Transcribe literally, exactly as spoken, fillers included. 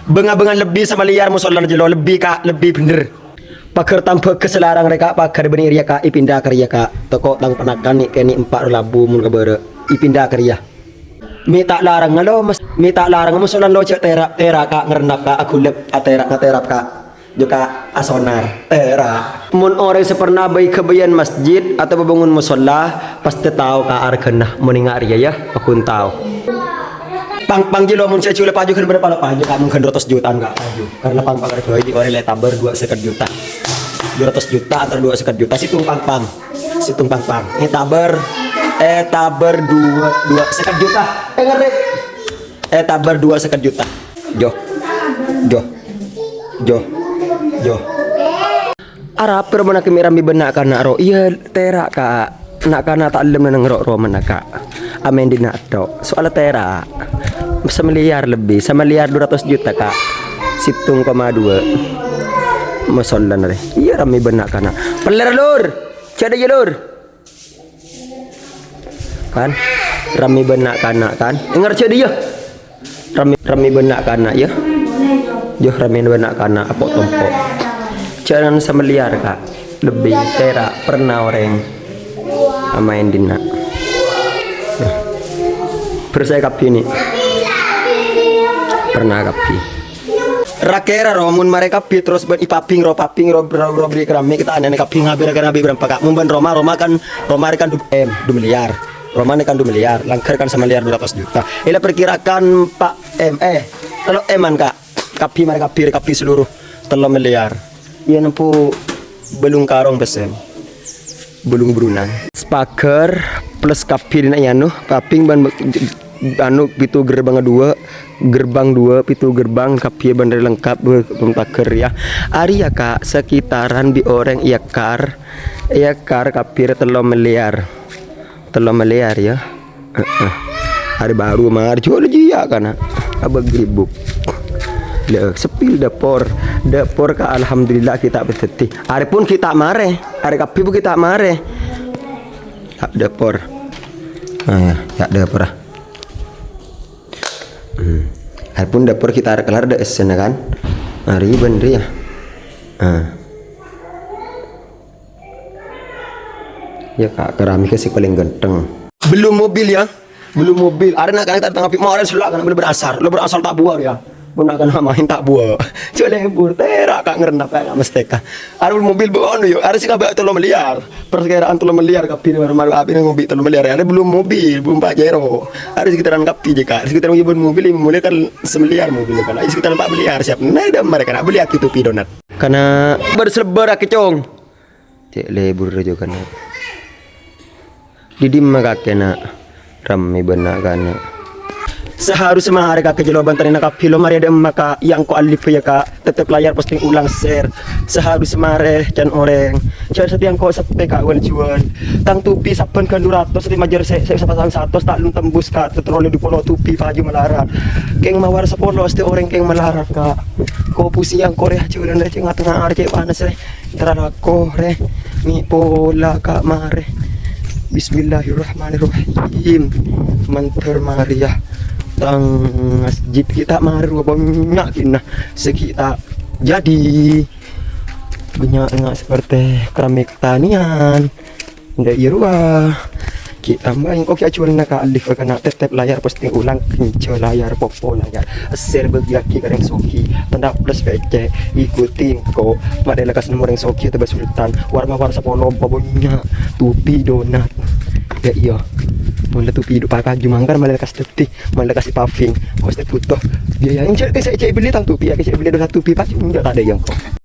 Bângnga-bângnga lebbi samiliyar mosolana jâ' lo, lebbi, Ka', lebbi bhender. Paghâr tang bhâghus larang rè, Ka', paghâr bânnè rèya, Ka', èpinda ka rèya, Ka'. Tako' tang ponakan nè'-kènè' empa' ro labu mon ka bârâ', èpinda ka rèya. Mè' ta' larangnga lo, mes-, mè' ta' larangnga mosolana lo jâ' tèra', tèra', Ka', ngarennap, Ka', aghulep, atèra', ngatèrap, Ka'. Jâ', Ka', asonar, tèra'. Mon orèng sè perna bâi ghâbâyân masjid otabâ bângon mosolla, pastè tao, Ka', arghâna. Mon enga' rèya, yâ, paggun tao. Pang-pang jâ' lo, mon sè jhulâ paju ghân bârâmpa lo paju, Ka', mon ghân ratos jutaan, Ka', paju. Karena pang-pang arghâi orèng la ètabâr dua sèket juta. Dua ratos juta atau dua sèket juta, sèttong pang-pang. Sèttong pang-pang. Ètabâr, ètabâr dua, dua sèket juta. Ènga' rè. Ètabâr dua sèket juta. Jâ'. Jâ'. Jâ'. Jâ'. Arapa romana kèmè' rammè bân na'-kana' ro? Iyâ, tèra', Ka'. Na'-kana' ta' ellem neng ro-, romana, Ka'. Amèn dinna' tok. Soal tèra'. Samiliyar lebbi, samiliyar dua ratos juta, Ka'. Sèttong koma dua. Mosolana rè. Iyâ, rammè bân na'-kana'. Pèller, Lur. Jâ' dâ' iyâ, Lur. Kan? Rammè bân na'-kana', kan? Ènga' jâ' dâ' iyâ. Rammè, rammè bân na'-kana', yâ. Jâ' rammè bân na'-kana', apo' tompo'. Jhâ' nan samiliyar, Ka'. Lebbi tèra' perna orèng amaèn dinna'. Bersè kabbhi nè'. Perna kabbhi. Ra-kèra ro, mon marè kabbhi terros bân èpabing ro, pabing ro, ro, ro, bâri' kèramik, ta' anèna kabbhi ngabârâ kèramik bârâmpa, Ka'. Mon bân roma, roma kan, roma rè kan du-, em, du miliar. Roma nè kan du miliar, langghâr kan samiliar dua ratos juta. Ella perkirakan pa-, em, eh, tello' eman, Ka'. Kabbhi marè kabbhi rè kabbhi seluruh tello' miliar. Iyâ nempo bâlung karong pèssè. Bâlung Brunei. Sepaghâr plus kabbhi dinna' iyâ, anu, pabing bân, anu, pètto gerbang dua, gerbang dua, pètto gerbang kabbhi bân rè lengkap, dua, pètto paghâr, yâ. Arèya, Ka', sekitaran bi' orèng èyekar, èyekar kabbhi rè tello' miliar. Tello' miliar, yâ. Heeh. Arè bâru marè jâ' la jiyâ kana. Abâ' gribuk. Lè, sepi dâpor. Dâpor, Ka', alhamdulillah ghi' ta' pèdhâddhi. Arè pon ghi' ta' marè. Arè kabbhi pon ghi' ta' marè. Yâ' dâpor. Ah, yâ', yâ' dâpor, ah. Hmm. Arè pon dâpor ghi' ta' kellar dâ' essèna, kan. Arè bân rèya. Ah. Yâ, Ka', keramiknya sih paling ganteng. Belum mobil, ya. Belum mobil. Arè na'-kana' ta' tanggapi, mau arè sella kana' belum berasal. Belum berasal ta' buwâ, ya. Pon na'-kana' maèn ta' buwâ. Jâ' lebur, tèra', Ka', ngarennap, Ka', mastè, Ka'. Arè belum mobil, bâ'ân, yâ. Arè sih ngabâ' tello' miliar. Perkiraan tello' miliar, kabbhi, mar-, mar-, abâ' ngobi tello' miliar. Arè belum mobil, belum Pajero. Arè sekitaran kabbhi, jâ', Ka'. Sekitaran belum mobil, mulai kan samiliar mobil, Ka'. Arè sekitaran empat miliar, siap. Nah, ada mereka nak beli aki topi donat. Kana' bâr-, selebbâr akè, Cong. Cè' lebur jâ' kana'. Dâ' dimma kakè, Na'? Rammè bân na'-kana'. Seharusnya marè kakè jâ' lo bân tanèna kabbhi lo marè dâ' emma, Ka'. Yâ engko' alif yâ, Ka'. Tetep layar posting ulang, share. Seharusnya marè can orèng. Jâ' satèya engko' seppè, Ka', wal-juwal. Tang topi sabbhân ghân dua ratos, satèya majâr sè, sè sapasang satos, ta' lung tembus, Ka'. Terro lè du polo topi paju malarat. Kèng mawar sapolo, satèya orèng kèng malarat, Ka'. Ko' pusing engko' rè, jâ' rè, jâ' ngatengnga arè cè' panas rè. Teralako rè, mè' pola ka' marè. Bismillahirrahmanirrahim. Mandhâr marè yâ. Tang masjid ghi' ta' marè rowa bânnya' ghi'na. Sè ghi' ta' jadi. Bânnya' nga' seperti keramik tanian. Ndak iyâ rowa. Ghi' tamba engko' ghi' ajhuwâlna ka alif kana' tep-tep layar posting ulang, kenca layar popo layar. Share bâgiyâghi ka rèng soghi. Tanda plus P C. Ikuti engko'. Ma'lè lekkas nemmo rèng soghi atau sultan. War-mawar sapolo bânnya'. Topi donat. Ya iya. Mula topi hidup pakaju mangkar ma'lè lekkas tetti. Ma'lè lekkas paving. Kos butuh. Biaya enjâ' kè sè beli tang topi ya kè sè beli dua topi pak. Enjâ' ta' ada yang kok.